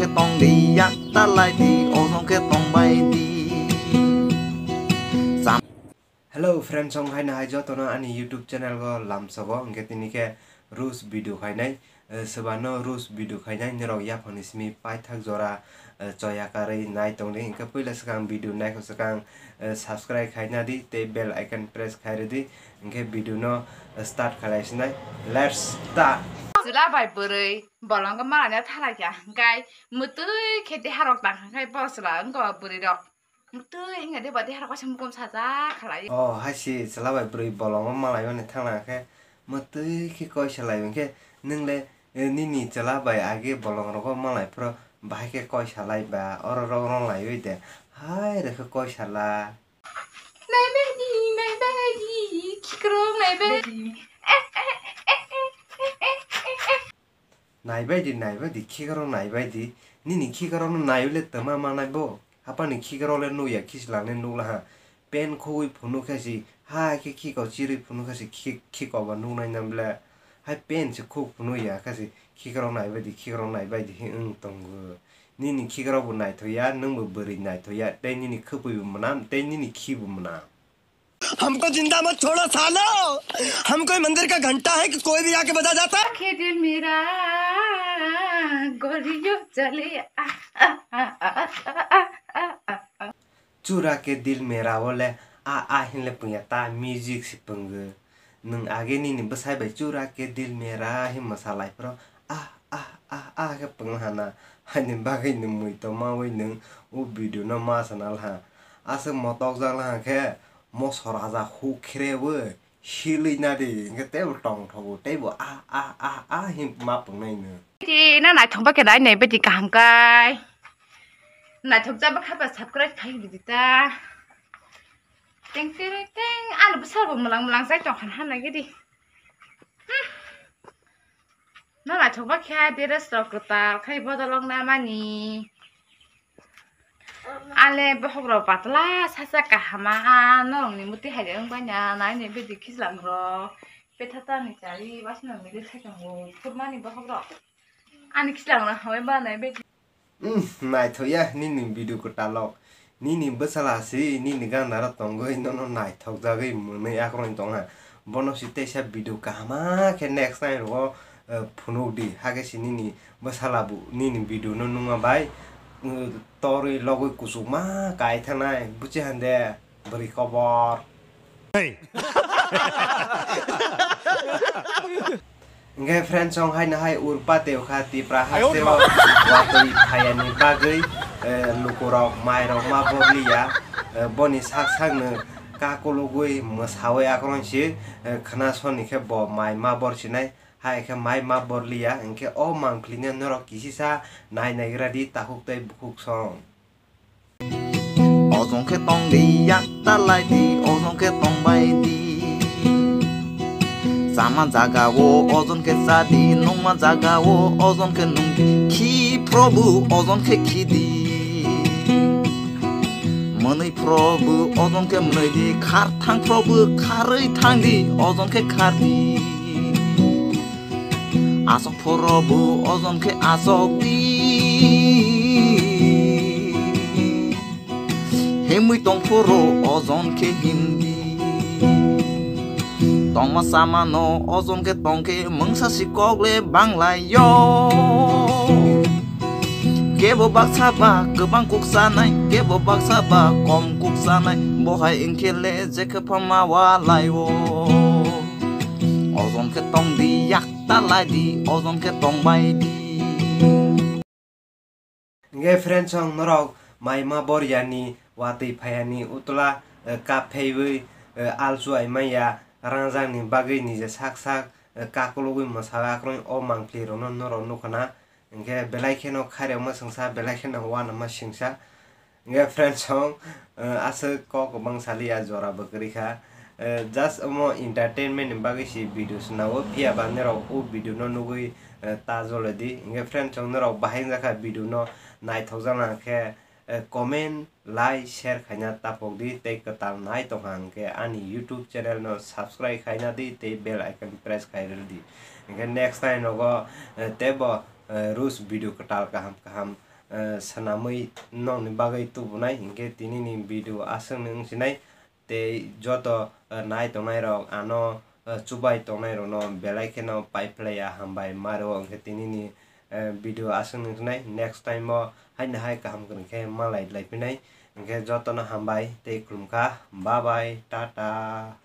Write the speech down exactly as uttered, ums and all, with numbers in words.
Tong di yak talai di, ojong khe tong bai di. Sam- Hello friends, song hai nahai jotono ani YouTube channel go lamsogo, hwnkhe tini khe roast video khainai. Eh, swbano roast video khainai, nirok yaphangni simi paithak jora, eh, choya karwi nai tongdi. Hwnkhe puila swkang video naikho swkang, eh, subscribe khaina di tei bell icon press khai rwdi. Hwnkhe video no, eh, start khalai sinai. Let's start! Chwla bai bwrwi bolongo malani thalai kha, hwnkhe mwtwi khe deharok tang kha, hwnkhe bo chwla wngkha bwrwi rok. Mwtwi wngya de ba deharok kaisa mukum sajak khalai. Oh, hai si chwla bai bwrwi bolongo malai mani thangna khe mwtwi khe koi salai hwnkhe nwng le, eh, nini chwla bai age bolong rogo malai phro bahai khe koi salai ba oro rok rong lai oi de. Hai re khe koi sala. Nai bai di, nai bai di, khikrok nai bai di. Naibaidi, naibaidi, khikrok naibaidi. Nini khikrokno naiwi le twma manai bo? Hapani khikrok le nukya, khislangni nukla ha. Pen khogwi phunuk khe si, hai khe khiko chirwi phunuk khe si, khi-, khiko ba nuknai nang bwle. Hai pen se khuk phunuk ya khe si, khikrok naibaidi, khikrok naibaidi hi wng tongo. Nini khikrok bo naithokya, nwng bo bwrwi naithokya, tei nini khwpwi bo mwnam, tei nini khi bo mwnam. हमको जिंदा मत छोड़ो सालो, हम कोई मंदिर का घंटा है कि कोई भी आके बजा जाता है? आंखें दिल मेरा गोलियों चले आ, आ, आ। Chura ke dil mera o le a a hin le pungya ta music si pungu. Nwng age nini bwsai bai chura ke dil mera hin mwsalai phro a a a a khe pung hana. Haini bagwi nwng mui tongma wi nwng o video no ma sana laha. Aswk motok jak laha khe Moso raja huk kherewi silwi nadi, hwnkhe teibo tongthogo, teibo a, a, a, a hin ma pwngnai no. Beti na naithok ba khe nai nai beti kaham kai. Naithok jaba kha ba subscribe khai di ta. Teng teng teng, ano bwsarbo mwlang mwlang sai tong khan ha nai gidi. Hmm. No naithok ba khe dress rok kwtal khai bodol wng na mani. Ale bohok rok patla sacha kahama norok ni muti hai wng bai na nai ni bedi khichlang rok petha ta ni chari wasna mili thai tongo phurmani bohok rok ani khichlang rok hoi ba nai bedi. Umm, naithokya nini video kwtalok. Nini bwsala si nini gana ro tongwi nono naithokjagwi mwnwi akroni tongha. Bono si teisa video kahama khe next time rogo, eh, phunuk di. Hakhe si nini bwsala bo nini video no nungma bai, eh, torwi logwi kuchukma kai thangnai. Buchi hande bwrwi kobor. Hey. Hwnkhe friends, song hai nahai urpa tei ukha Tipra haste o watwi phayani bagwi, eh, lukurok mairok ma borliya, eh, boni sak sakno kakulugwi mwsawi akrong si, eh, khna soni khe bo mai ma bor sinai, hai khe mai ma borliya, hwnkhe o mangpili no norok kisisa nai naigra di takhuk tei bukhuk song. Ojong khe tong di yak talai di, ojong khe tong bai di. Chama jaga o ojon khe cha di, nungma jaga o ojon khe nung di. Khi phrobu ojon khe khi di. Mwnwi phrobu ojon khe mwnwi di, khar thang phrobu kharwi thang di, ojon khe khar di. Asok phorobu ojon khe asok di. Himwi tong phoro ojon khe him di. Tongma samano ojon khe tong khe mungsa si kok le banglai yo. Kebo baksa ba kwbang kuk sanai, kebo baksa ba kom kuk sanai, bohai wngkhe le je khe phama wa lai o. Ojon khe tong di yak talai di, ojon khe tong bai di. Hingke friends, ang norok mai ma bor yani, watwi phayani, utla, eh, kap phaiwi, eh, alsu ai maya, rangjak ni bagwi nije sak sak, eh, kakulugwi mwsa akroi o mangpli rokno norok nukha na. Hingke belai kheno khairokma singsa, belai kheno uanama singsa. Hingke friends song, eh, aswk kok kwbang saliya jora bo kwrwi kha. Eh, just omo entertainment ni bagwi se video swnao, phiya ba norok o video no nugwi, eh, ta jolodi. Hingke friends song norok bahai wngjakha video no naithokjakna khe, eh, comment, like, share khaina taphok di tei kwtal nai tongkha hingke ani YouTube channel no subscribe khaina di tei bell icon press khai rwdi. Hingke next time nogo, eh, teibo, eh, roast video kwtal kaham kaham eh, swnamwi nokni bagwi tubunai, hinkhe tinini video aswkni wngsinai. Tei joto, eh, nai tongnairok, ano, eh, chubai tongnairokno belai kheno pai phlaiya hambai ma rwo. Hinkhe tinini, eh, video aswkni wngsinai. Next time o haino hai kaham kwrwng khe malai lai phinai. Hinkhe jotono hambai tei khulumkha. Bye bye, tata.